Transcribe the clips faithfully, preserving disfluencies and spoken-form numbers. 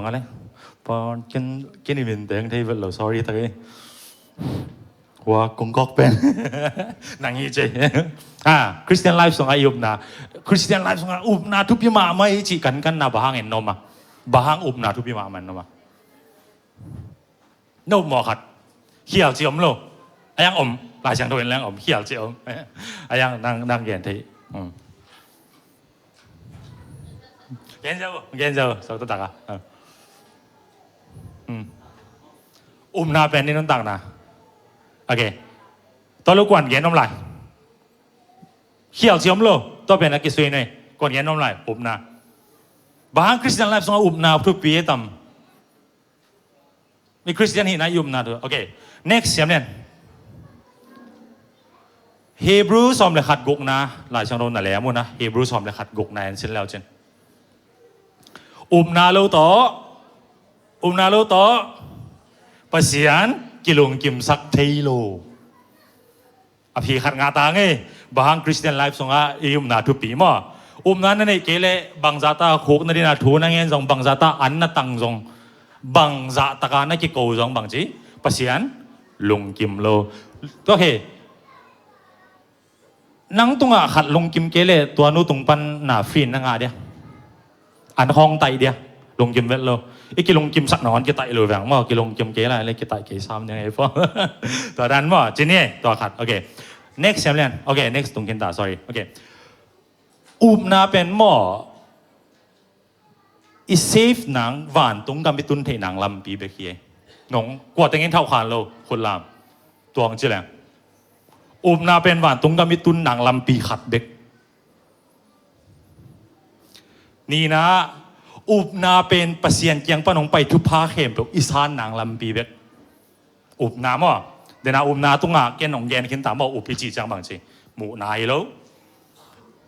Nga le. Pon ken ken i min teng thei vet lo, sorry tak ei. Hua kong kawk pen. Nang hi ce. Ha, Christian life sungah i upna. Christian life sungah upna thupi mahmah i cih kankanna bang hang en nuam a? Bang hang upna thupi mahmah en nuam a? No maw khat. Khial ci om lo. A yang om. Lai Siangtho in leng om. Khial ci om. A yang nang nang gen thei. Hmm. Gen zo, gen zo. Sau tak tak a. Hmm. Upna pen i nuntakna. Okay. Tua lo kuan gen om lai. Khial ci om lo. Tua pen a kisui nei. Kuan gen om lai. Upna. Bang hang Christian life sungah upna thupi e tam? Mi Christian hihna i upna thu. Okay. Next siam lian. Hebrew sawm le khat gukna, Lai Siangtho na lem un a, Hebrew sawm le khat gukna en sin leu cin. Upna lo tawh, upna lo tawh Pasian kilungkimsak thei lo. A phi khat ngah ta ngei, bang hang Christian life sungah i upna thupi maw? Upna na neih kei leh bangzah ta khukna dingin a thu na ngen zong, bangzah ta an na tang zong, bangzah taka na kiko zong bang ci, Pasian lungkim lo. Tua khi nang tungah khat lungkim kei leh tua nu tung pan na free na ngah dia. An khawng taih dia. Lungkim vet lo. I kilungkimsak nangawn kitaih lo veng maw. Kilungkim kei lai le kitaih kei sam ning ei pua. Tua dan maw. Ci ni, tua khat. Okay. Next siam lian. Okay, next tung khin ta. Sorry. Okay. Upna pen maw, i save nang, vantung gam i tun theih nang lampi bek hi ei. Nong kua tengin thauh khan lo, khut lam. Tuang ci leng. Upna pen vantung gam i tun nang lampi khat bek. Nihna, upna pen Pasian kiang pan hong pai thupha khempeuh i san nang lampi bek. Upna maw? Dena upna tungah ken hong gen khin ta maw, up hi ci ciang bang ci. Muhna hi lo.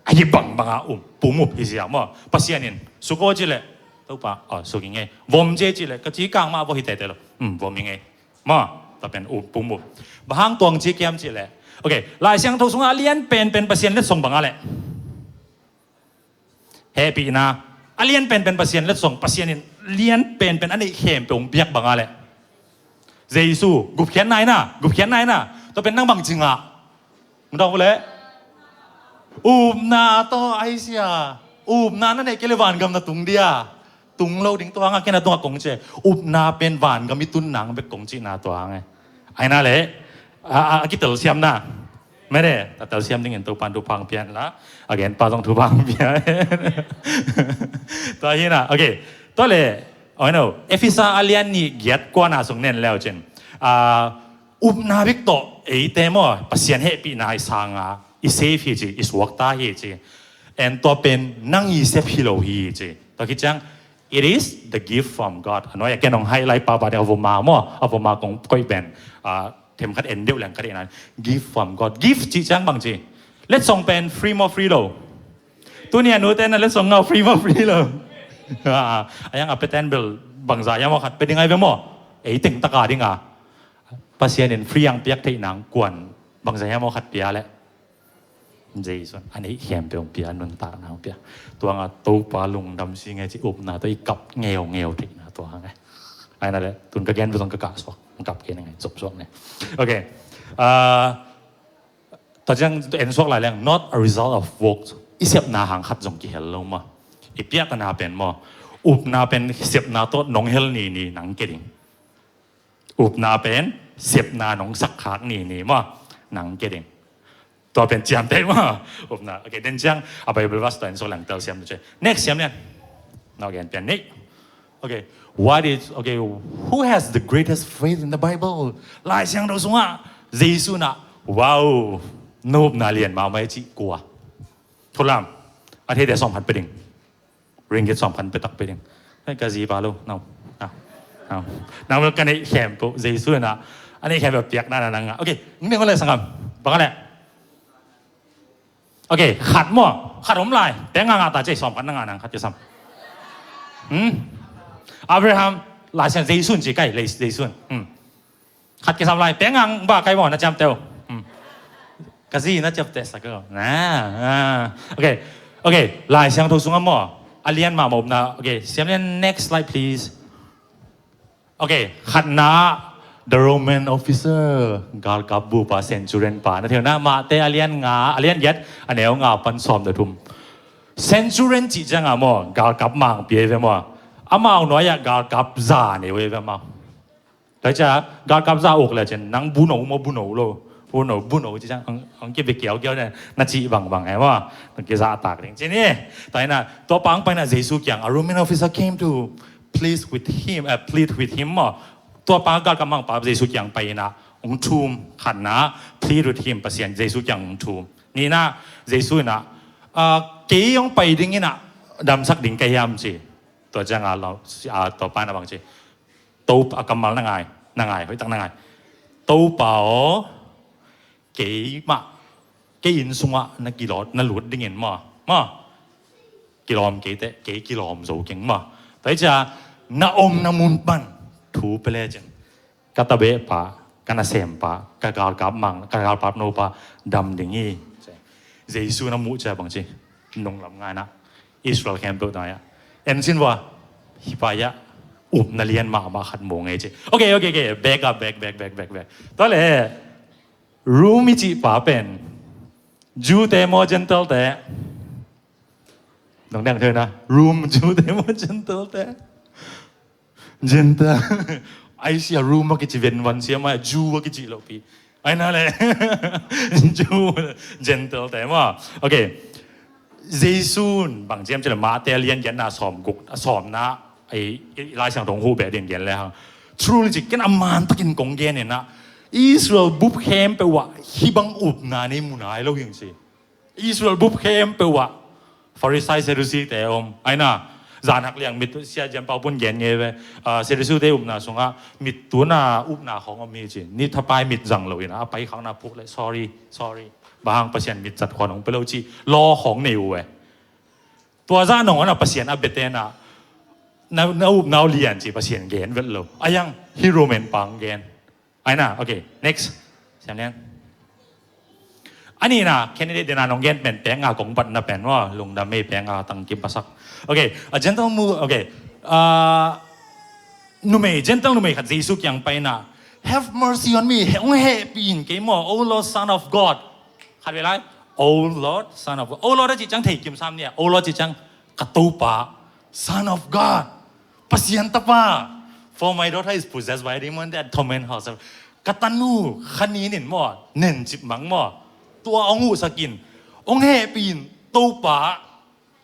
A hi bangbanga um, pum up hi sia maw? Pasian in, suk aw ci leh, Topa, aw, suk i ngei. Vom ci ci leh, ka ci kang mah vaw hi tete lo. Um, vom i ngei. Maw, tua pen up, pum up. Bang hang tuang ci kiam ci leh. Okay, Lai Siangtho sungah a lian penpen Pasian letsong banga leh. Hehpihna. A lian penpen Pasian letsong, Pasian in lian penpen a neih khempeuh hong piak banga leh. Jesu, gupkhiatna ina, gupkhiatna ina. Tua pen nang bang ci ngah. Mudang ule. Upna tawh ahi sia. Upna na neih kei leh vangam na tung dia. Tung lo ding tua hang a ken a tungah kong ci. Upna pen vangam i tun nang bek kong cihna tua hang e. Aina le. A, a, a kitelsiamna. Mede, a telsiam dingin Topan thupha hong pia hen la. A genpa zong thupha hong pia hen. Tua hi na. Okay. Tua le. Oh no. Efesa a lian nih giat kuana sung nen leu cin. A, upna bek tawh eite maw, Pasian hehpihna i sanga i save hi ci, i suakta hi ci. And tua pen nang i sep hi lo hi ci. Tua khit ciang, it is the gift from God. A nuai a ken hong highlight pahpah ding a voma maw, a voma kong koih pen, ah, themkhat en deuh leng ka deihna. Gift from God. Gift cih ciang bang ci. Letsong pen free maw, free lo? Tuni a nute na letsong ngau free maw, free lo? Ah, a yang a peten bel bangza hiam aw khat pe ding ai ve maw? Ei teng taka dinga Pasian in free ang piak theih nang kuan bangza hiam aw khat pia leh. Jesu a neih khempeuh hong pia, nuntakna hong pia. Tuanga Topa lungdam si nge ci upna tawh i kap ngeungeu theihna tua nge. Aina le, tun ka gen tua zong ka kah suak, kap kei na nge, zop suak ne. Okay. Ah, tua ciang en suak lai leng, not a result of works. I sepna hang khat zong kihel lo maw. I piakna pen maw. Upna pen sepna tawh nong hel ni ni nang ke ding. Upna pen sepna nong sakkhak ni ni maw, nang ke ding. Tua pen ciamteh maw. Upna. Okay, den ciang a Bible verse tua en suak leng telsiam tu ce. Next siam lian. Nau gen pian ni. Okay. What is, okay, who has the greatest faith in the Bible? Lai Siangtho sungah Jesu na, wow, na upna lian mahmah hi ci kua? Thulam. A theite sawm khat pe ding. Ringgit sawm khat pe tak pe ding. Hei, ka zi pa lo. Nau. Nau. Nau. Nau ka neih khempeuh Jesu na. A neih khempeuh piakna na nang a. Okay, ning le sangam. Bang a le. Okay, khat maw. Khat om lai. Peng nga nga ta ci sawm khat na nga nang khat kisam. Hmm? Abraham, Lai Siang Jesu ci kai, Lai Jesu. Hmm. Khat kisam lai, peng ang ba kai maw na ciamteh uh. Hmm. Ka zi na ciamteh sak uh. Na, ah. Okay. Okay, Lai Siangtho sungah maw. A lian mahmah upna. Okay, siam lian, next slide please. Ok, khatna, the Roman officer, galkap bupa, centurion pa. Na theihna, Mate a lian nga, a lian giat, a neu nga pan sawm le thum. Centurion cih ciangah maw, galkap mangpi ahi ve maw. Amau nuai-ah galkap za nei uh ahi ve maw. Tua hi ciah galkap za uk le cin, nang buno maw, buno lo. Buno, buno cih ciang, ang, ang kibe kiau kiau ne, na cih bangbang he maw. Nang kizahtak ding cin hi. Tua hi na, tua pa ang pai na Jesu kiang, a Roman officer came to plead with him, uh, plead with him maw. Tua pa galkap mangpa Jesu kiang pai na, ong thum, khatna, plead with him, Pasian Jesu kiang ong thum. Nihna, Jesu ina, ah, kei ong pai ding ina, damsak ding ka hiam ci. Tua ciangah lau, ah, tua pa na bang ci. Topa, a kammal na ngai, na ngai, hoihtak na ngai. Topa aw, kei mah, kei inn sungah na kilawt, na lut dingin maw, maw. Kilawm kei teh, kei kilawm zo keng maw. Tua hi ciah, na omna mun pan, thu pia le cin. Ka tabeh pa, ka nasem pa, ka galkap mang, ka galkap no pa, dam ding hi. Jesu na muh ciah bang ci, nunglam ngai na, Israel khempeuh na ya. En cin vua, hi pa ya, upna lian mahmah khat mu ngei ci. Ok, ok, ok, back up, back, back, back, back, back. Tua le, Rom i cih pa pen, Jew te maw, Gentile te? Nong dang thei na, Rom, Jew te maw, Gentile te? Gentile. Ai sia, Rom a kici ven van sia mai, Jew a kici lo pi. Ai na le. Jew, Gentile te maw. Ok. Jesu in bang ci hiam cih leh Mate a lian giatna sawm guk, a sawmna, ei, i Lai Siangtho ong huh beh ding gen le hang. Truly ci, ken a man takin kong gen ina, Israel bup khempeuh ah hih bang upna nei mu nai lo hing ci. Israel bup khempeuh ah Farisai, Sadusi te om. Ai na, zan hak liang mit, sia Jan Pau Pun gen ngei ve. Ah, Sadusi te upna sungah mit tuna upna khawng om hi ci. Ni thapai mit zang lo ina, a pai khakna puk le, sorry, sorry. Bang hang, Pasian mit zat khawng ong pe lo ci. Law khawng nei uh e. Tua zah nong a na Pasian a bia te na, na, na upna uh lian ci Pasian gen vet lo. A yang, hi Roman pang gen. Ai na, ok, next. Siam lian. A nihna, candidate dena nong gen pen peng a kong patna pen maw, lungdam mei peng a tang kim pasak. Ok, a Gentile mu, ok. Ah, numei, Gentile numei khat Jesu kiang pai na, "Have mercy on me, hong hehpih in kei maw, O Lord, Son of God." Khat vei lai, "O Lord, Son of God." O Lord a cih ciang thei kim sam ni a, O Lord cih ciang ka Topa, Son of God. Pasian Tapa. "For my daughter is possessed by a demon that torment her." Ka tanu, kha nin in maw, nencip mang maw. Tua ong huhsak in, ong hehpih in, Topa,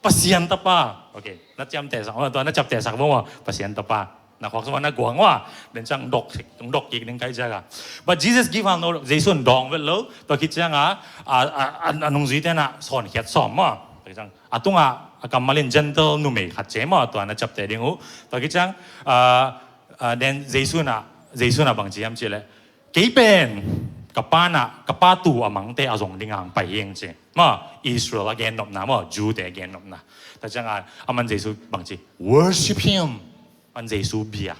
Pasian Tapa. Ok, na ciamtehsak, tua na ciamtehsak maw, Pasian Tapa. Na khawk sung na guang maw. Den ciang dok, dok kik ding kai ciang a. But Jesus give her no, Jesu in dawng vet lo, tua khit ciang a, a, a, a, a nungzui te na, sawnkhiat sawm maw. Tua khit ciang, a tungah, a kammal in Gentile numei khat ci maw, tua na ciapteh ding uh. Tua khit ciang, ah, ah, then Jesu na, Jesu na bang ci hiam cih leh, "Kei pen, ka Pa na, ka Pa tuu a mangte a zong ding a ong pai hi ing," ci. Maw, Israel a gen nopna, maw, Jew te a gen nopna. Tua ciang a, aman Jesu bang ci, "Worship him." Aman Jesu bia.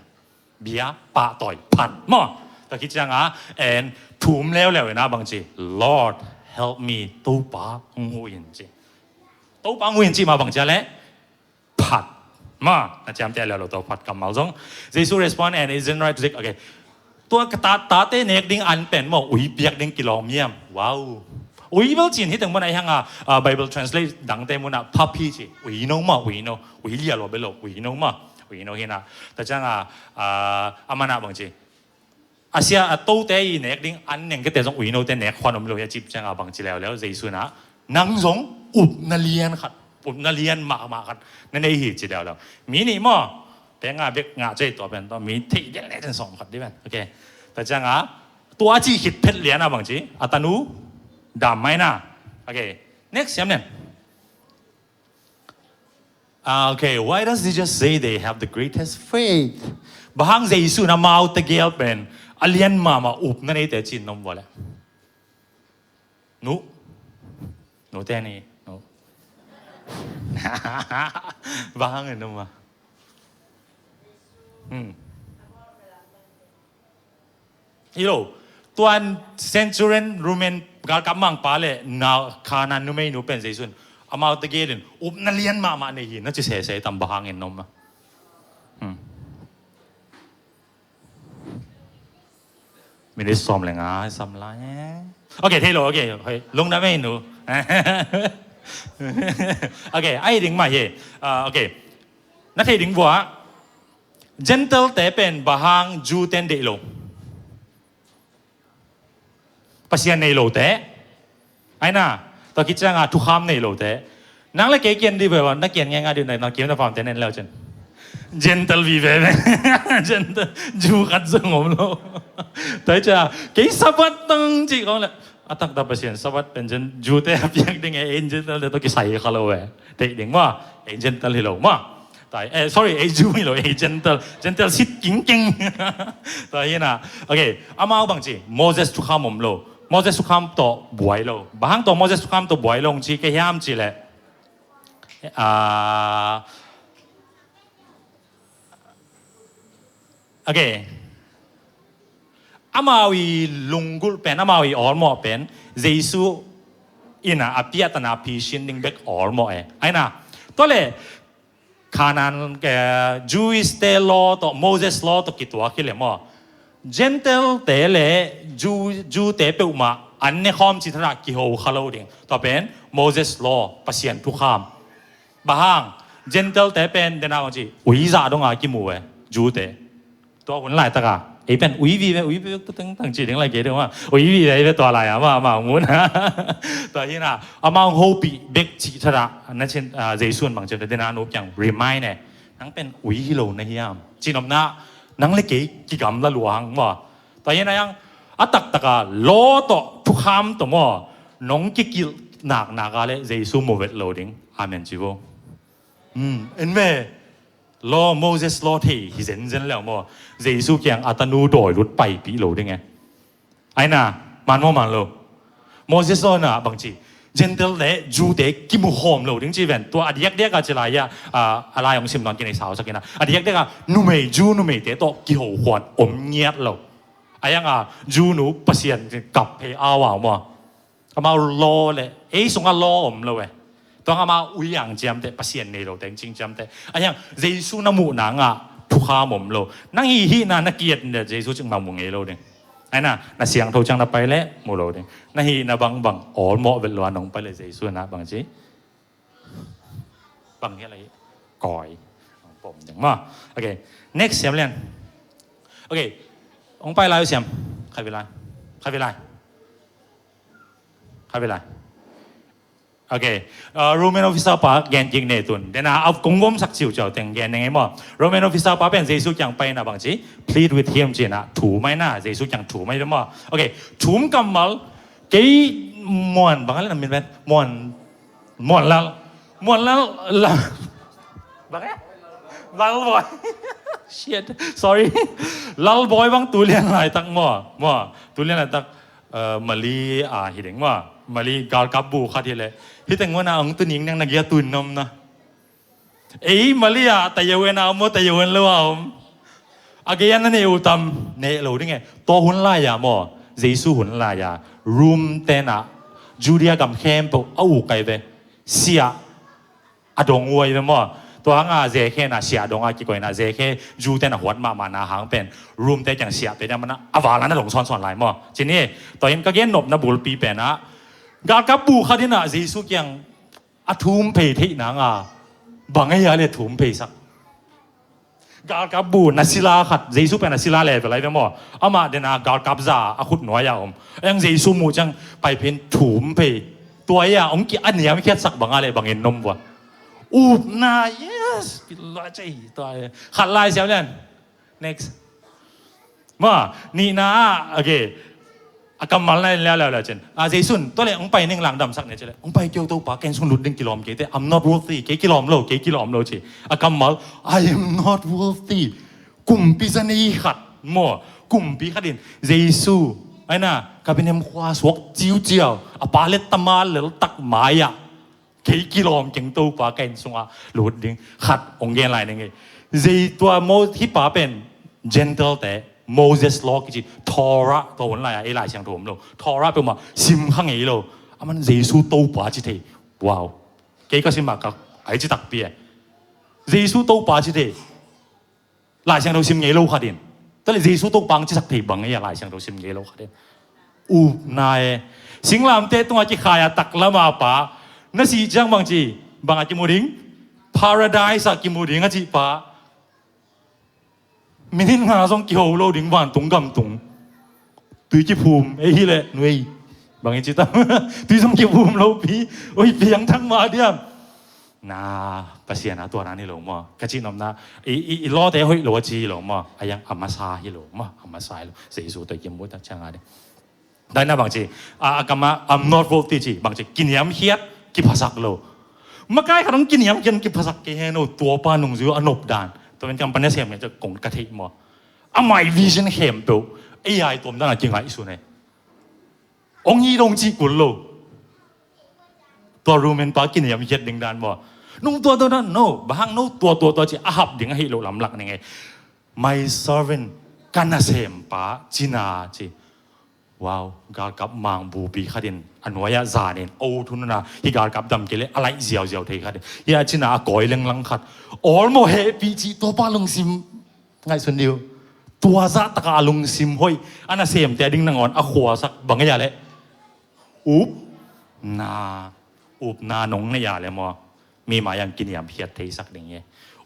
Bia, pahtawi, phat. Maw, tua khit ciang a, and thum leuleu ina bang ci, "Lord, help me, Topa, hong huh in," ci. Topa hong huh in cih ma bang ci a leh, phat. Maw, na ciamteh leuleu tua phat kammal zong. Jesu respond and isn't right to take, ok. Tua ka ta, tate nek ding an pen maw, ui piak ding kilawm hiam. Wow. Ui bel cin hi teng mun a hi hang a, ah, Bible translate dangte mun a puppy ci. Ui no maw, ui no. Ui lia lua bel lo, ui no maw. Ui no hi na. Tua ciang a, ah, aman a bang ci. A sia a tote i nek ding an neng kete zong ui note nek khuan om lo hi a cih ciang a bang ci leuleu, Jesu na, "Nang zong upna lian khat, upna lian mahmah khat na nei hi," ci leuleu. Mi nih maw, peng a bek ngah cei tua pen, tua mi thei del ne ten sawm khat di pen. Ok. Tua ciang a, tua a cih khit phet lian a bang ci, a tanu, dam mai na. Ok. Next, siam lian. Ah, ok, why does he just say they have the greatest faith? Bang hang Jesu na amau tegel pen a lian mahmah upna neite cih in om vua leh? Nu? Nu te ni? Nu? Bang hang in om a? Hmm. Hi lo, tuan centurion Roman galkap mangpa le na Khanaan numeinu pen Jesu in amau tegel in upna lian mahmah nei hi na ci sese tam, bang hang in om a? Hmm. Minit sawm le nga sam lai. Ok, thei lo, ok, hoi, lungdam ei nu. Ok, a hi ding mah hi. Ah, ok. Na thei ding vua, Gentile te pen bang hang Jew ten deih lo? Pasian nei lote. Aina, tua khit cianga thukham nei lote. Nang le kei kian dih ve, na kian ngaingai dih, na kian na famte nen leu cin. Gentile vive ve. Gentile, Jew khat zong om lo. Tua hi cia, kei Sabbath tang ci kong le. A taktak Pasian Sabbath pen Gen-, Jew te a piak ding e, en Gentile te tawh kisai kha lo ve. Deih ding maw, en Gentile hi lo maw. Tua hi, eh, sorry, ei Jew hi lo, ei Gentile. Gentile sit kingking. Tua hi na. Ok, amau bang ci, Moses thukham om lo. Moses thukham tawh buai lo. Bang hang tawh Moses thukham tawh buai lo ci ka hiam ci leh. Ah, ok. Amau i lunggulh pen, amau i awlmawh pen, Jesu in a, a piahtana phisin ding bek awlmawh e. Aina, tua le, Canaan, eh, Jewish te law tawh, Moses law tawh kituak hi le maw. Gentile te le Jew, Jew te peuhmah an ne khawm ci thadah kiho kha lo ding. Tua pen Moses law, Pasian thukham. Bang hang, Gentile te pen dena bang ci, ui zah donga kimu e, Jew te. Tua hun laitaka, ei pen ui vive, ui vive tu tengtang ci ding lai kei ding maw. Ui vive, vive tua lai a, ma, ma, mun. Tua hi na, amau hopih bek ci thadah, na cin, ah, Jesu in bang ci, dena nu kiang remind e. Nang pen ui hi lo na hiam. Ci nopna, nang le kei kigamla lua hang maw. Tua hi na yang, a taktaka, law tawh, thukham tawh maw. Nong kikilh naknak a le, Jesu mu vet lo ding. Amen ci vo. Hmm, en ve. Law, Moses law thei hi zenzen leu maw. Jesu kiang a tanu dawi lut paipih lo ding e. Aina, man maw man lo. Moses law na bang ci. Gentile le Jew te kimu khawm lo ding ci ven. Tua a diakdiak a ci lai a, a, a lai hong sim nawn kinei sau sak ina. A diakdiak a numei, Jew numei te tawh kiho khuan om ngiat lo. A yang a Jew nu Pasian kap phei au au maw. Amau law le, ei sungah law om lo e. Tuang amau ui ang ciamteh, Pasian nei lo teng cing ciamteh. A hiang, Jesu na muh nangah, thukham om lo. Nang hih hihna na kiat le, Jesu cing ma mu ngei lo ding. Aina, na siangtho ciang na pai le, mu lo ding. Na hihna bangbang, awlmawh vet lo a nong pai le, Jesu na bang ci. Bang hial ahi, kawi. Pom ding ma. Ok, next siam lian. Ok, hong pai lai uh siam. Khai vi lai. Khai vi lai. Khai vi lai. Ok, uh, Roman officer pa gen kik ne tun. Dena a kong gom sak ciu ciau teng gen neng e maw. Roman officer pa pen Jesu kiang pai na bang ci. Plead with him ci na. Thu mai na. Jesu kiang thu mai ve maw. Ok, thum kammal. Kei muan bang ale na min pen. Muan. Muan lal. Muan lal. Lal. Bang e? Lal boy. Shit. Sorry. Lal boy bang tulian lai tak maw. Maw. Tulian lai tak. Eh, Mali a hi ding maw. Mali galkap bu khat hi le. Hi teng wana ang tu ning nang na gia tun nom na. Ei, Mali a, ta yau en a om, ta yau en lo a om. A gei an na ne u tam, ne lo ding e. Tua hun lai a maw, Jesu hun lai a. Rum tena, Judea gam khempeuh, a u kai ve. Sia, a dong uai ve maw. Tua nga zekhe na sia dong a kikoi na zekhe, Jew tena huat mahmah na hang pen. Rum te kiang sia pe na mana, a vala na dong suan suan lai maw. Cini, tua in ka gen nop na bulpi pen a. Galkap bu khat in a, Jesu kiang, a thum phei theih nanga, bang ei a le thum phei sak. Galkap bu, na sila khat, Jesu pen na sila le velai ve maw. Ama dena galkap za, a khut nuai a om. Eng Jesu mu ciang, pai phen thum phei. Tua ia, ong ki a niam khiat sak banga le bangin nom vua. Upna, yes, pilua cei, tua ia. Khat lai siam lian. Next. Ma, nihna ah, okay. A kammal na in liauleu le cin. A Jesu in, tua le, hong pai ning langdam sak ne ci le. Hong pai keu Topa, ken sung lut ding kilawm kei te. I'm not worthy. Kei kilawm lo, kei kilawm lo ci. A kammal, I am not worthy. Kumpi za nei khat. Maw, kumpi khat in. Jesu. Aina, Kapernaum khua suak ciuciau. A pa le tama lel tak mai ah. Kei kilawm keng Topa ka inn sungah lut ding khat hong gen lai ning ei. Zei tua Mo-, hih pa pen Gentile te, Moses law kici, Torah tua hun lai a, ei Lai Siangtho om lo. Torah peuhmah sim kha ngei lo. Aman Jesu Topa ci thei. Wow. Kei ka sim a ka, ai ci takpi e. Jesu Topa ci thei. Lai Siangtho sim ngei lo khat in. Tua leh Jesu Topa hong cisak thei bang ei a, Lai Siangtho sim ngei lo khat in. Upna e. Singlamteh tungah kikhai a taklam a pa, na sih ciang bangci, bang a kimu ding? Paradise ah kimu ding a cih pa. Minute nga zong kiho lo ding vantung gam tung. Tui kiphum ei hi leh nuei. Bang i ci tam? Tui zong kiphum lo pi. Oi, piangthak mah diam. Na, Pasian a tua dan hi lo maw? Ka cih nopna, i, i, i lawte hoih lo a ci hi lo maw? A yang a masa hi lo maw? A masa hi lo. Jesu tawh i kimu tak ciang a ding. Daina bangci, a, a kam ah, "I'm not worthy," ci, bangci, kiniamkhiat, kiphasak lo. Makai khat hong kiniamkhiat, kiphasak kei hen aw, tua pa nungzui a nop dan. Tua pen company sem ngen ci kong ka theih maw? Amah i vision khempeuh, ei a i tuam dan a kingaihsun e. Hong hi dong cih kul lo. Tua Roman pa kiniamkhiat ding dan maw? Nong tua tua dan, no, bang hang no tua tua tua ci, a hap ding ahi lo lamlak ning e. "My servant," ka nasempa, cina ci. Wow, galkap mangbupi khat in a nuai-ah zan in, o thununa, hih galkap dam kei leh a laih ziauziau thei khat in, hih a cina a kawi lenglang khat, awlmawh hehpih cih, tua pa lungsim ngaihsun dih uh. Tua zah takah a lungsim hoih, a nasemte a ding nangawn a khuasak bang ei a leh? Upna. Upna nong nei a leh maw? Mi mai-ah kiniamkhiat theisak ding hi.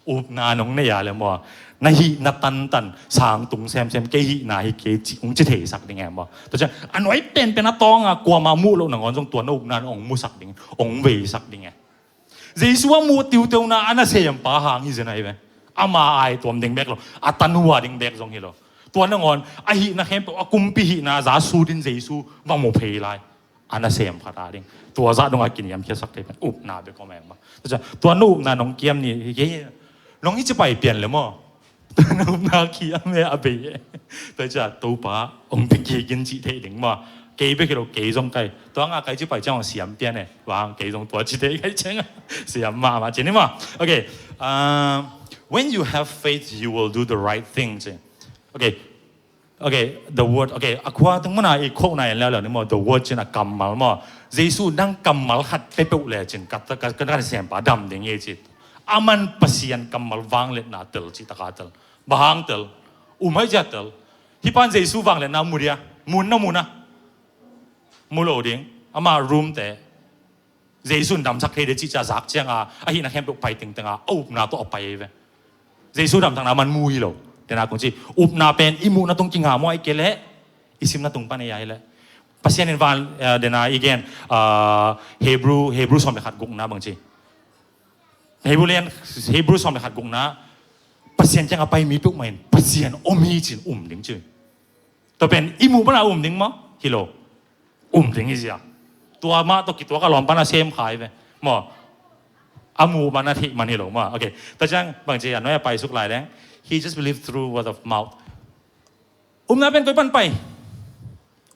Upna nong nei a leh maw, na hihna tantan, sang tung semsem, kei hihna hi kei ci, hong ci theisak ding e maw? Tua ciang a nuai penpen a tawng a kuamah muh loh nangawn zong tua na upna hong musak ding, hong veisak ding e. Jesu a muh tiuteuna a nasempa hang hi zen ahi ve. Ama a i tuam ding bek lo, a tanu a ding bek zong hi lo. Tua nangawn a hihna khempeuh, a kumpi hihna za sut in Jesu va mu phei lai. A nasem khat a ding. Tua zah dongah kiniamkhiatsak thei pen upna bek om e maw? Tua ciang, tua na upna nong kiam ni hi kei, nong i ci pai pian le maw? Tua na upna kiam e a bei e. Tua ciang, Topa hong pi kik in cih thei ding maw? Kei bek hi lo, kei zong kai. Tua nga kai ci pai ciang hong siam pian e. Vang kei zong tua ci thei kai ciang a siam mahmah ci ni maw? Okay. Uh, when you have faith, you will do the right thing ci. Okay. Okay, the word, okay, a khua tung muna i khokna en leuleu ni maw, the word cin a kammal maw. Jesu nang kammal khat pia peuh le cin, ka, ka, ka, ka nasempa dam ding hi ci. Aman Pasian kammal vangliatna tel cih taka tel. Bang hang tel? Um hai cia tel. Hih pan Jesu vangliatna mu dia, mun na mu na. Mu lo ding. Ama room te. Jesu in damsak thei ding cih ciang zak ciang a, a hihna khempeuh pai tengteng a, a upna tawh a pai ahi ve. Jesu damsakna man mu hi lo. Dena kong ci, upna pen i muhna tung kinga maw, ahih kei leh i simna tung pan ei a hi leh. Pasian in van, eh, dena i gen, ah, Hebrew, Hebrew sawm le khat gukna bang ci. Hebrew lian, Hebrew sawm le khat gukna, Pasian kiang a pai mi peuhmah in Pasian om hi cin um ding ci. Tua pen i muh pan a um ding maw? Hi lo. Um ding hi zia. Tua mah tawh kituak a lawm pan a sem kha hi ve. Maw? A muh man a theih man hi lo maw? Okay. Tua ciang bang ci a nuai a pai suk lai leng. He just believed through word of mouth. Upna pen koi pan pai?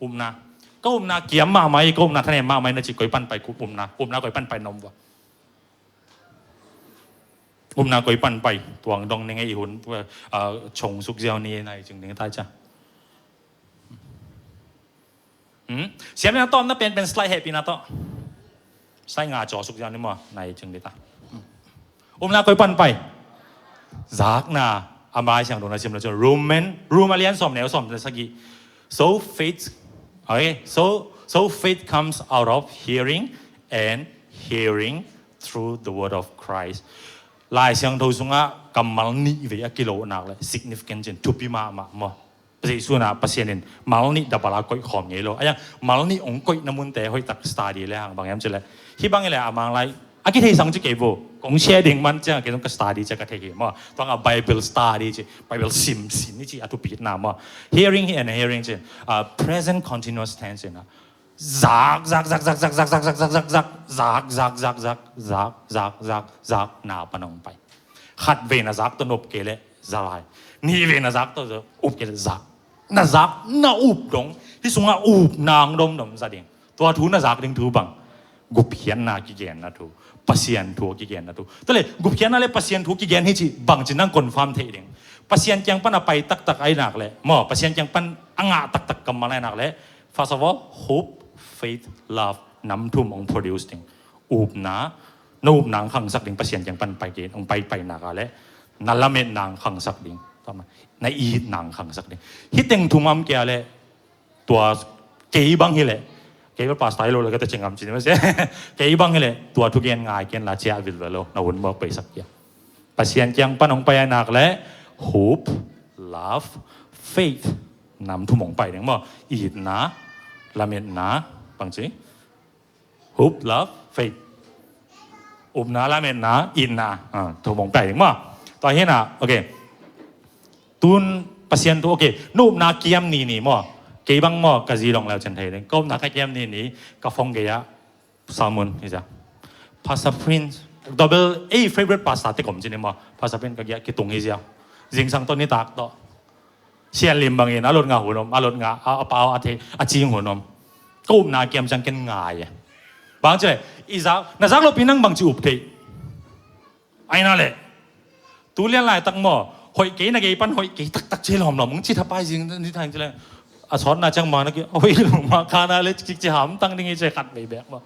Upna. Ka upna kiam mahmah hi, ka upna thanem mahmah hi na ci koi pan pai, upna. Upna koi pan pai na om vua. Upna koi pan pai, tuang dong ning ei hun, ah, chong suk ziau ni nai cing ding tai cia. Hmm? Siam na tawm na pen pen slide hehpihna tawh. Slide nga caw suk ziau ni maw, nai cing ding ta. Hmm. Upna koi pan pai. Zakna, a mai siang dong na sim lo cun, Roman, Rom a lian sawm neu sawm le sagih. So faith, okay, so, so faith comes out of hearing and hearing through the word of Christ. Lai Siangtho sungah kammal nih vei a kilawhnak le significant cin thupi mahmah maw? Jesu na Pasian in mal nih dabal a koih khawm ngei lo. A yang mal nih hong koihna munte hoih tak study le hang bang hiam cih leh. Hih bang hi leh a mang lai a kitheisang ci kei vo. Kong share ding man ciang kei zong ka study ciang ka thei hi maw. Tua nga Bible study ci, Bible sim sin ni ci a thupitna maw. Hearing and hearing ci, ah, present continuous tense ci na. Zak, zak, zak, zak, na panong pai. Khat vei na zak tawh nop kei leh za lai. Nih vei na zak tawh up kei leh zak. Na zak, na up dong. Hih sungah up nang domdom za ding. Tua thu na zak ding thu bang? Gupkhiatna kigenna thu. Pasian thu kigenna thu. Tua leh, gupkhiatna le Pasian thu kigen hi ci bang ci nang confirm thei ding? Pasian kiang pan a pai taktak a hi nak leh. Maw, Pasian kiang pan a ngah taktak kammal a hi nak leh. First of all, hope, faith, love, nam thum hong produce ding. Upna, na upna hong khangsak ding, Pasian kiang pan pai kei, hong pai pai nak a leh, na lametna hong khangsak ding. Tawm na, na it nang khangsak ding. Hih teng thum om kei a leh, tua kei bang hi leh, kei bang pastor hi lo leh ka teci ngam ci ni mah se. Kei bang hi leh tua thugen ngai ken la, ciah vilvel lo, na hun mawk paisak kei a. Pasian kiang pan hong pai a nak leh hope, love, faith. Nam thum hong pai ding maw. Itna, lametna, bangci, hope, love, faith. Upna, lametna, itna. Ah, thum hong pai ding maw. Tua hi na, okay. Tun Pasian thu, okay, na upna kiam ni ni maw. Kei bang maw, ka zi long leu cen thei ding. Ka upna ka kiam ni ni, ka phone gei ah sermon hi sia. Pastor Prince, double A favorite pastor te kom ci ni maw. Pastor Prince ka gei ah kitung hi sia. Zingsang tawh nitak tawh. Sian lim bangin a lot ngah hun om, a lot ngah, a, a pau a thei, a cing hun om. Ka upna kiam ciang ken ngai e. Bang ci leh, i zak, na zak lopi nang bangci up thei. Ai na leh. Tu lian laitak maw, hoih kei na gei pan hoih kei taktak ci lawmlawm, hong ci thapai zing ni thang ci leh. A sawtna ciang mah na ki, a hoih lo mah kha na leh, ci, ci hamtang ding hi ci khat vei bek maw.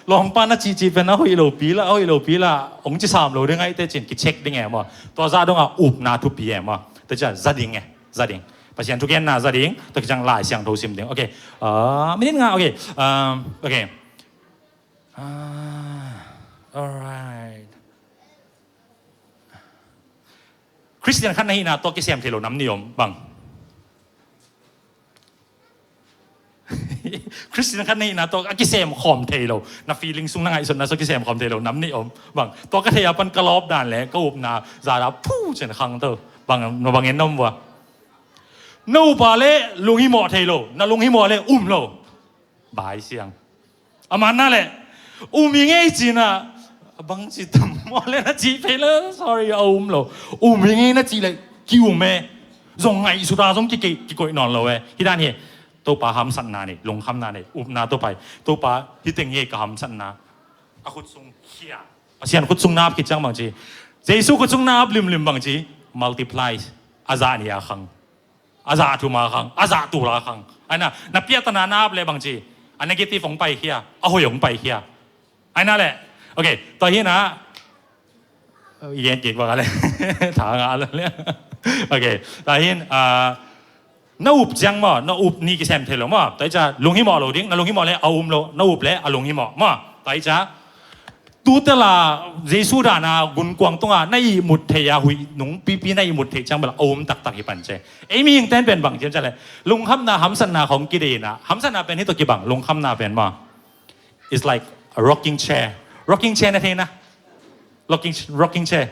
Lawmpa na cihcih pen a hoih lopi la, a hoih lopi la, hong ci sam lo ding ahih teh cin kicheck ding e maw. Tua zah dong a upna thupi e maw. Tua ciang za ding e, za ding. Pasian thugenna za ding, tua khit ciang Lai Siangtho sim ding. Okay. Ah, minit nga, okay. Um, okay. Ah, alright. Khristian khat na hihna tawh kisem thei lo nam nih om bang. Khristian khat na hihna tawh a kisem khawm thei lo. Na feeling sung, na ngaihsutna sung kisem khawm thei lo nam nih om bang. Tua ka thei a pan ka lawp dan leh ka upna za dan phu cen khang to. Bang, na bang en na om vua. Na up a leh lunghimawh thei lo. Na lunghimawh leh um lo. Bai siang. A man na leh, um hi ngei ci na, bangci tam maw leh na cih phei leh, sorry, a um lo. Um hi ngei na cih leh, ki-um e. Zong ngaihsut a zong kikei, kikoih nawn lo e. Hih dan hi, Topa hamsatna nei, lungkhamna nei, upna tawh pai. Topa, hih teng hi ka hamsatna. A khut sung khia. Pasian khut sung na ap khit ciang bangci. Jesu khut sung na ap limlim bangci. Multiplies. A zah nih a khang. A zah thum a khang, a zah tul a khang. Ai na, na piahtana na ap leh bangci. A negative hong paikhia, a hoih hong paikhia. Ai na leh. Okay, tua hi na. I gen kik bang a leh. Tha ngah lo leh. Okay, tua hi na, ah, na up ciang maw, na up ni kisem thei lo maw. Tua hi ciang lunghimawh lo ding, na lunghimawh leh a um lo, na up leh a lunghimawh maw. Tua hi ciang Tutel a Jesu dan a gunkuang tungah na ihmut theih a huih nung pipi na ihmut theih ciang bel a um taktak hi pan ci. Ei mihing ten pen bang ci hiam cih leh lungkhamna hamsatna khong kideih na, hamsatna pen hih tawh kibang, lungkhamna pen maw. It's like a rocking chair. Rocking chair na thei na. Rocking, rocking chair.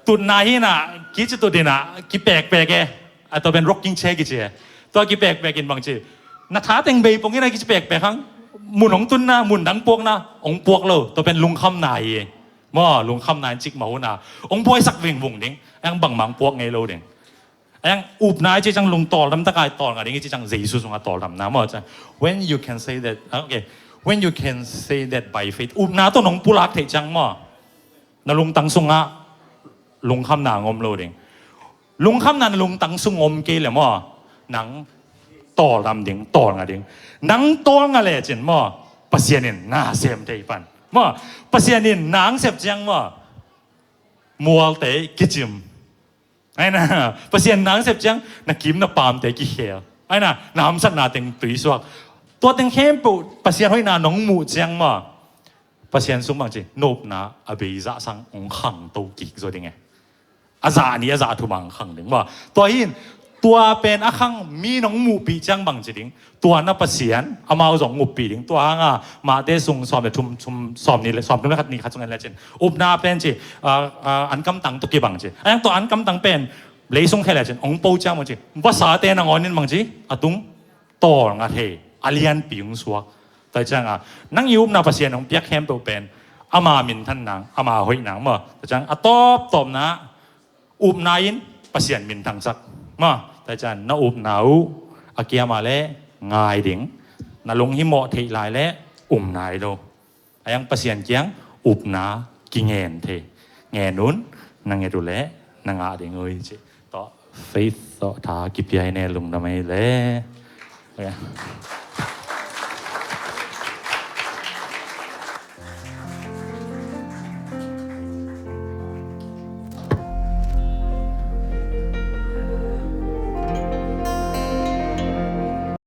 Tutna hi na, kici tut hi na, kipekpek e. A tua pen rocking chair kici e. Tua kipekpek in bang ci. Na tha teng bei pong in a kici pekpek hang. Mun hong tunna, mun dang puakna, hong puak lo. Tua pen lungkhamna hi. Maw, lungkhamna in cik mah hun a. Hong buaisak vingvung ding. Ang bangmah hong puak ngei lo ding. Ang upna i ci ciang lungtawl dam tak a tawl ngah ding i ci ciang Jesu sungah tawl damna maw ciang. When you can say that, ah, okay. When you can say that by faith. Upna tawh nong pulak theih ciang maw. Na lungtang sungah lungkhamna ngom lo ding. Lungkhamna na lungtang sung om kei leh maw, nang tawldam ding, tawlnga ding. Nang tawlnga lecin maw, Pasian in na sem thei pan. Maw, Pasian in nang sep ciang maw, mualte kicim. Aina, Pasian nang sep ciang na kim na pamte kikhel. Aina, na hamsatna teng tuisuak. Tua teng khempeuh Pasian hoihna nong muh ciang maw, Pasian sung bangci, nopna a beizah sang hong khangto kik zaw ding e. A zah nih, a zah thum a hong khang ding. Maw, tua hi in, tua pen a khang mi nong muhpih ciang bangci ding. Tua na Pasian, amau zong muhpih ding. Tua hanga, Mate sung sawm le thum, thum, sawm nih le, sawm thum le khat nih khat sung en lecin. Upna pen ci, a, a, ankamtang tawh kibang ci. A yang tua ankamtang pen, lei sung khel lecin, hong po ciang bangci. Vasate nangawn in bangci, a tung. Tawlnga thei, a lianpi hong suak. Tua ciangin, nang i upna Pasian hong piak khempeuh pen, ama minthan nang, ama hoih nang maw. Tua ciangin, a tawptawpna, upna in Pasian minthangsak. Maw, tua ciangin, na upna uh, a kiama le ngai ding, na lunghimawh theih lai le um nai lo. A yang Pasian kiang upna kingen thei. Ngen un, na nget uh leh na ngah ding uh hi ci. Tawh faith tawh tha kipia hi ne, lungdam hi leh.